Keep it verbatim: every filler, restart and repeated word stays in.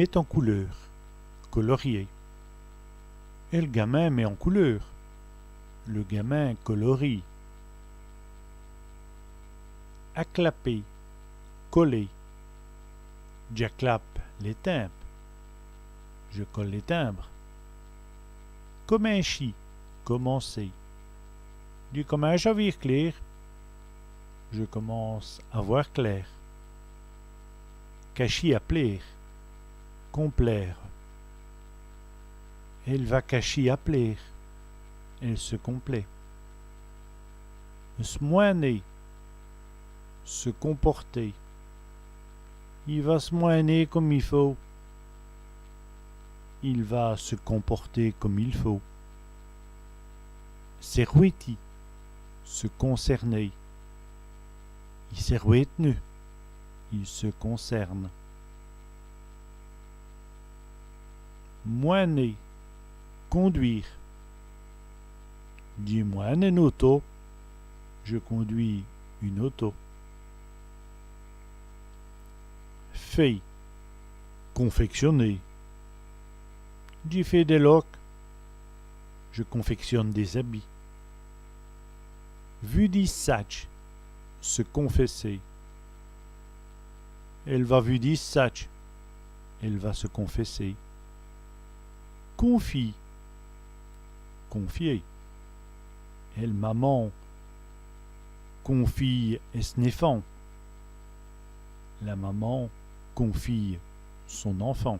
Mète en couleûr, colorier. El gamin mèt en couleûr. Le gamin colorie. Aclaper, coller. Dj'aclape lès timbes. Je colle les timbres. Cominchî, commencer. Dji cominche a vîr clér. Je commence à voir clair. Cachî a plére, complaire. Èle va cachî a plére. Elle se complaît. S' mwin.ner, se comporter. I va s' mwin.ner come i faut. Il va se comporter comme il faut. S'èrwéti, se concerner. I s'èrwét'nut, il se concerne. Mwin.ner, conduire. Dji mwin.ne ène auto. Je conduis une auto. Fé, confectionner. Dji fé dès loques. Je confectionne des habits. Vûdî s' satche, se confesser. Èle va vûdî s' satche. Elle va se confesser. Confî, confier. El maman confîye s'n-èfant. La maman confie son enfant.